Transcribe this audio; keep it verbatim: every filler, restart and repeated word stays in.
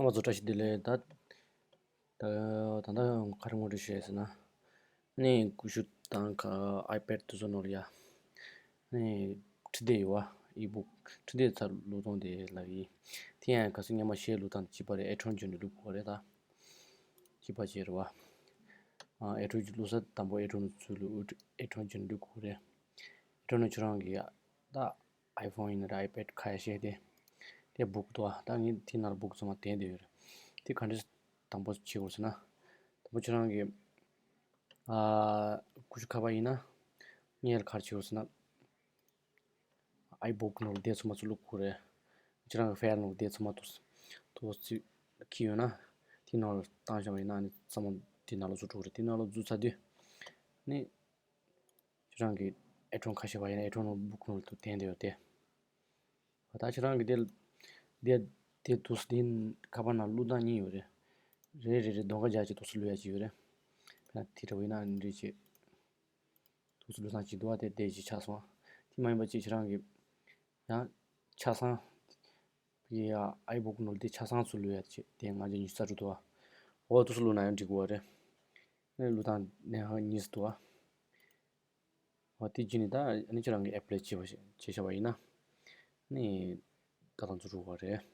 རྣམ་པ་ཚོ་བཀྲ་ཤིས་བདེ་ལེགས། ད་ད་ད་ལྟ་ག་རེ་ངོ་སྤྲོད་ཞུ་ཡ་ཟེར་ན། ནི་ཀུ་ཤུ་དང་ཁ་ཨའི་པེཌ་དེ་ཚོ་ནང་ལ་ཡ། ནི་ཁྲིད་དེ་ཡོད་བ། ཨི་བུག་ཁྲིད་དེ་ཚར་བླུག་སྟངས་དེ་ལབ་ཡིན། དེ་ཡང་ག་ཚོད་སྔོན་མ་གཞས་བླུག་སྟངས་གཅིག་པ་རེད། ཨེ་ཁྲོན་ཇོན་ནི་བླུག་དགོས་རེད་ད། གཅིག་པ་བྱས་རེད་བ། ཨ་ཨེ་ཁྲོན་བླུག་ས་དང་པོ་ཨེ་ཁྲོན་ཚུར་བླུག་ཨེ་ཁྲོན་ཇོན་བླུག་དགོས་རེད། ཨེ་ཁྲོན་ནི་ཁྱོད་རང་གི་ད་ཨའི་ཕོན་ཡིན་ན་རེད། ཨའི་པེཌ་ཁ་ཡ་གཞས་དེ། དེ་བུག་འདུག་བ། ད་ངས་དེ་ནང་ལ་བུག་ཚང་མ་དེ་འདི་ཡོད་རེད། དེ་ག་འདྲས་དང་པོ་བྱེད་དགོས་ཟེར་ན། དང་པོ་ཁྱོད་རང་གི་ཨ་ཀུ་ཤུ་ཁ་པར་ཡིན་ན། ངས་ལ་ག་རེ་བྱེད་དགོས་ཟེར་ན། ཨའི་བུག་ནང་ལ་དེ་ཚང་མ་ཚུར་བླུག་དགོས་རེད། ཁྱེད་རང་གི་ཕའིལ་ནང་ལ་དེ་ཚང་མ་ཏོག་ཏོག་ཙམ་འཁྱེར་ཡོད་ན། དེ་ནང་ལ་བཏང་བཞག་པ་ཡིན་ན་ནི་ཚང་མ་དེ་ནང་ལ་འཛུལ་འགྲོ་གི་རེད། དེ་ནང་ལ་འཛུལ་ཚར་དུས། ནི་ཁྱེད་རང་གི་ཨེ་ཁྲོན་ཁ་ཤས་པ་ཡིན་ན་ཨེ་ཁྲོན་ནང་བུག་ནང་ལ་དེ་དེ་འདི་ཡོད་དེ། ད་ཁྱེད་རང་གི་དེ་དེ་དེ་ཏོག་ཙམ་དེ་ཁ་པར་ནང་བླུག་སྟངས་གཉིས་ཡོད་རེད། རེད་རེད་རེད། གདོང་ཁ་རྒྱག་ཅིག་ཏོག་ཙམ་བླུག་ཡ་ཅིག་ཡོད་རེད། ད་དེ་འདྲ་བ་ཡིན་ན་འདི་འདྲས་ཅིག་ཏོག་ཙམ་བླུག་སྟངས་ཅིག་འདུག་བ། དེ་དེ་ཅིག་ཆགས་སོང་། དེ་མ་ཡིན་པ་ཅིག་ཁྱེད་རང་གི་ཡང་ཆ་ཚང་གི་ཨའི་བུག་ནང་དེ་ཆ་ཚང་ཚུར་བླུག་ཡ་ཅིག་དེ་ང་ཚོ་ཉི་ཤུ་རྩ་དྲུག་འདུག་བ། འོ་ཏོག་ཙམ་བླུག་ན་ཡང་འགྲིག་གི་རེད། ཨ་ནི་བླུག་སྟངས་ནས་ཧང་གཉིས་འདུག་བ། འོ་དེ་བརྒྱུད་ནས་ད་ཨ་ནི་ཁྱེད་རང་གི་ཨེ་པི་ལེ་བྱས་པ་བྱས་བཞག་པ་ཡིན་ན། ནི་ད་ལྟ་འཛུལ་འགྲོ་གི་རེད།